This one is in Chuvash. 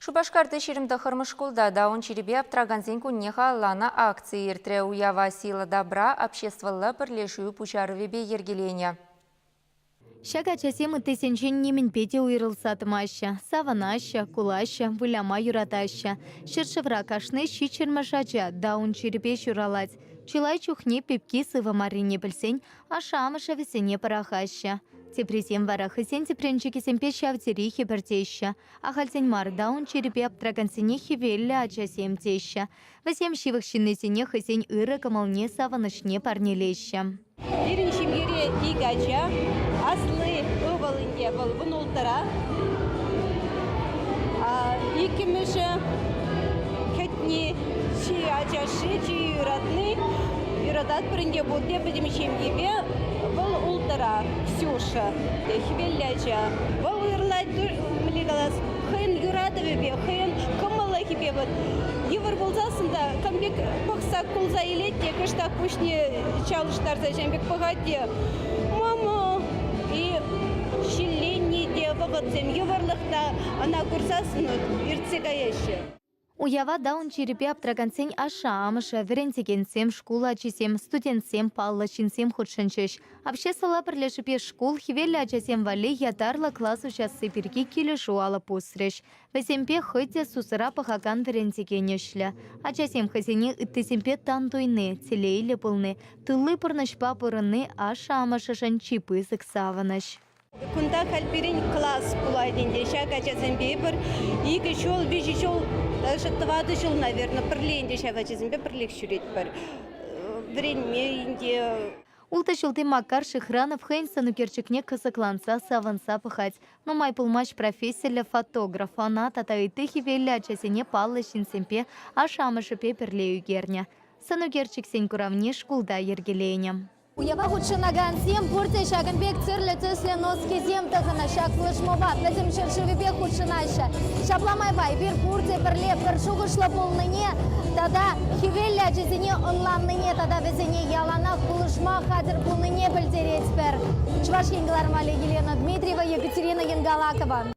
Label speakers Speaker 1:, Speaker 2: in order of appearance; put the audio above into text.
Speaker 1: Шупашкарти 29-мӗш шкулта Даун чирӗпе аптракансен кунне халалланӑ акци иртрӗ. Уява «Сила добра» обществӑлла пӗрлешӳ пуҫарӑвӗпе йӗркеленӗ.
Speaker 2: Ҫак ачасем ыттисенчен нимӗнпе те уйрӑлса тӑмаҫҫӗ. Савӑнаҫҫӗ, кулаҫҫӗ, выляма юратаҫҫӗ. Ҫӗршывра кашни ҫичҫӗрмӗш ача Даун чирӗпе ҫуралать. Чылай чухне пепки сывӑ маррине пӗлсен ашшӗ-амӑшӗ вӗсене пӑрахаҫҫӗ. Теприсем вара хӑйсен тӗпренчӗкӗсемпе ҫав тери хӗпӗртеҫҫӗ. Ахальтен мар Даун чирӗпе аптӑракансене хӗвеллӗ ачасем теҫҫӗ. Вӗсем ҫывӑх ҫыннисене хӑйсен ырӑ кӑмӑлне, савӑнӑҫне парнелеҫҫӗ.
Speaker 3: Пирӗн ҫемьере икӗ ача. Асли ывӑл ӗнтӗ, вӑл вунулттӑра. Иккӗмӗшӗ кӗтни, чи ачашши, чи юратни. Юрататпӑр ӗнтӗ пурте пӗтӗм ҫемьепе. Вӑл улттӑра, Ксюша, хӗвеллӗ ача. Вӑл уйрӑлать, мӗнле калас, хӑйӗн юратӑвӗпе, хӑйӗн кӑмӑллӑхӗпе вот йывӑр пулсассӑн та кам пек пӑхса кулса илет те кӑштах пуҫне чалӑштарса ҫавӑн пек пӑхать те мама и ҫилленни те вӑхӑтсем йывӑрлӑх та ӑна курсассӑн вот иртсе каяҫҫӗ.
Speaker 2: Уява Даун чирӗпе аптракансен ашшӗ-амӑшӗ, вӗрентекенсем, шкул ачисем, студентсем, паллӑ ҫынсем хутшӑнчӗҫ. Обществӑлла пӗрлешӳпе шкул хӗвеллӗ ачасем валли ятарлӑ класс уҫасси пирки килӗшӳ алӑ пусрӗҫ. Вӗсемпе хӑй те сусӑра пӑхакан вӗрентекен ӗҫлӗ. Ачасем хӑйсене ыттисемпе тан туйни, телейлӗ пулни, тулли пурнӑҫпа пурӑнни ашшӗ-амӑшӗшӗн чи пысӑк савӑнӑҫ.
Speaker 3: Кунта халь пирӗн класс пулать ӗнтӗ. Ҫак ачасемпе эпир икӗ ҫул, виҫӗ ҫул, даже тӑватӑ ҫул, наверное, пӗрле ӗнтӗ ҫав ачасемпе пӗрлех ҫӳретпӗр. Вӗренме ӗнтӗ.
Speaker 2: Ултӑ ҫулти Макар Шихранов хӑйӗн сӑнӳкерчӗкне кӑсӑкланса, савӑнса пӑхать. Нумай пулмасть профессиллӗ фотограф ӑна тата ытти хӗвеллӗ ачасене паллӑ ҫынсемпе, ашшӗ-амӑшӗпе пӗрле ӳкернӗ. Сӑнӳкерчӗксен куравне шкулта йӗркеленӗ.
Speaker 4: Уява хутшӑнакансем пурте ҫакӑн пек тӗрлӗ тӗслӗ носкисем тӑхӑннӑ. Ҫак флешмоба пӗтӗм ҫӗршывӗпех хутшӑнаҫҫӗ. Ҫапла майпа эпир пурте пӗрле пӗр шухӑшлӑ пулнине тата хӗвеллӗ ачасене ӑнланнине тата вӗсене яланах пулӑшма хатӗр пулнине пӗлтеретпӗр. Чӑваш Ен кӑларӑмалли Елена Дмитриева, Екатерина Янгалакова.